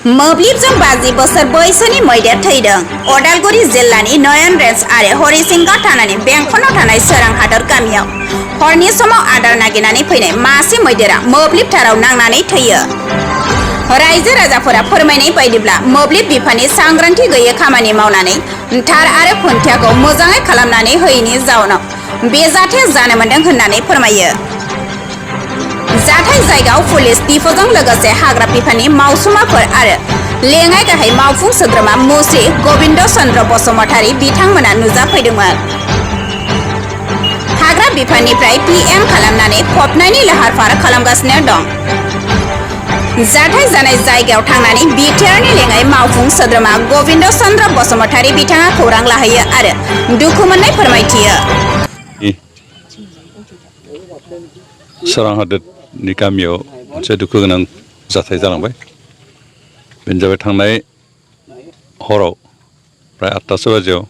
मोब्लिबजों 50 बोसोर बैसोनि मैदेर थैदों। अदालगुरि जिल्लानि नयन रेन्ज आरो हरिसिंगा थानानि बेंखनाव थानाय सोरां हादर गामियाव हरनि समाव आदार नागिरनानै फैनाय मासे मैदेरा मोब्लिब थाराव नांनानै थैयो। रायजो राजाफोरा फोरमायनाय बायदिब्ला मोब्लिब बिफाननि सांग्रांथि गैयै खामानि मावनानै थार आरो खुन्थियाखौ मोजाङै खालामनानै होयैनि जाउनाव बे जाथाया जानो मोन्दों होननानै फोरमायो। जाथाय जायगायाव पुलिस डिपोजों लोगोसे हाग्रा बिफाननि मावसुमाफोर आरो लेङाइ गाहाय मावफुं सोद्रोमा मुस्रि गबिन्द चन्द्र बसुमतारी बिथांमोना नुजाफैदोंमोन। हाग्रा बिफाननिफ्राय PM खालामनानै फबनायनि लाहार फाहार खालामगासिनो दं। जाथाय जानाय जायगायाव थांनानै बिटिआरनि लेङाइ मावफुं सोद्रोमा गबिन्द चन्द्र बसुमतारी बिथाङा खौरां लाहैयो आरो दुखु मोननाय फोरमायथियो। सोरां हादोरनि गामियाव मोनसे दुखु गोनां जाथाय जालांबाय। बेनो जाबाय थांनाय हराव प्राय 8टासो बाजियाव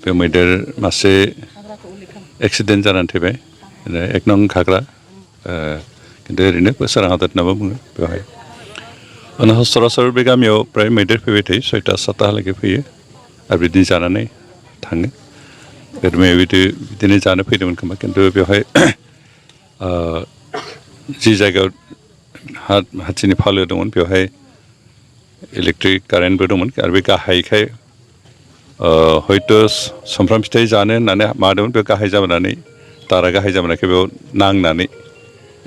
बे मैदेर मासे एक्सिडेन्ट जानानै थैबाय। 1 नं घाग्रा खिन्थु ओरैनो सोरां हादोर होननाबो बुङो बेवहाय। सरासर बे गामियाव प्राय मैदेर फैबाय थायो, 6टा 7टाहालागै फैयो आरो बिदिनो जानानै थाङो। बिदिनो जानो फैदोंमोन खोमा, खिन्थु बेवहाय जि जायगायाव हाथिनि फालो दंमोन बेवहाय इलेक्ट्रिक कारेन्टबो दंमोन आरो बे गाहायखाय हयथ' सुमफ्राम फिथाइ जानो होननानै मादोंमोन, बे गाहाय जाबोनानै तारा गाहाय जाबोनायखाय बेयाव नांनानै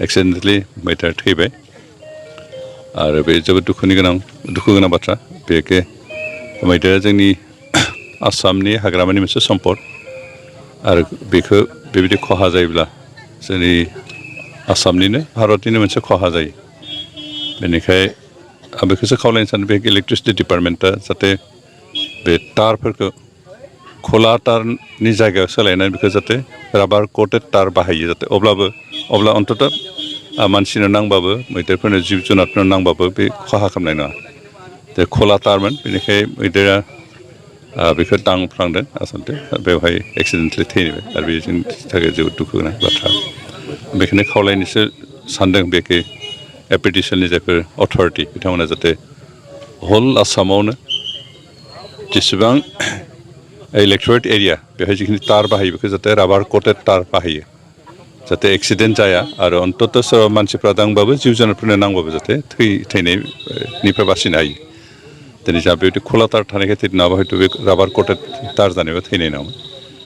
एक्सिडेन्टेलि मैदेरा थैबाय। आरो बे जोबोद दुखु गोनां बाथ्रा। बेखे मैदेरा जोंनि आसामनि हाग्रामानि मोनसे सम्पद आरो बेखौ बेबायदि खहा जायोब्ला जोंनि आसामनिनो भारतनिनो मोनसे खहा जायो। बेनिखाय आं बेखौसो खावलायनो सानो बे इलेक्ट्रिसिटि डिपार्टमेन्टआ जाहाथे बे तारफोरखौ खोला तारनि जायगायाव सोलायनानै बेखौ जाहाथे राबार कटेड तार बाहायो, जाहाथे अब्ला अन्तत मानसिनो नांबाबो मैदेरफोरनो जिब जुनारफोरनो नांबाबो बे खहा खालामनाय नङा। जे खोला तारमोन बेनिखाय मैदेरा बेखौ दांफ्लांदों आसलथे बेवहाय एक्सिडेन्टेलि थैबाय आरो बे जोंनि थाखाय जोबोद दुखु गोनां बाथ्रा। बेखौनो खावलायनोसो सानदों बेखे एपिडिसननि जायफोर अथ'रिटि बिथांमोना जाहाथे हल आसामावनो जेसेबां इलेक्ट'रेट एरिया बेवहाय जिखिनि तार बाहायो बेखौ जाहाथे राबार कटेड तार बाहायो, जाहाथे एक्सिडेन्ट जाया आरो अन्तत सोरबा मानसिफ्रा दांबाबो जिब जुनारफोरनो नांबाबो जाहाथे थैनायनिफ्राय बासिनो हायो। दिनै जोंहा बेबायदि खोला तार थानायखाय थैदों, नङाबा हयथ' बे राबार कटेड तार जानायबा थैनाय नङामोन।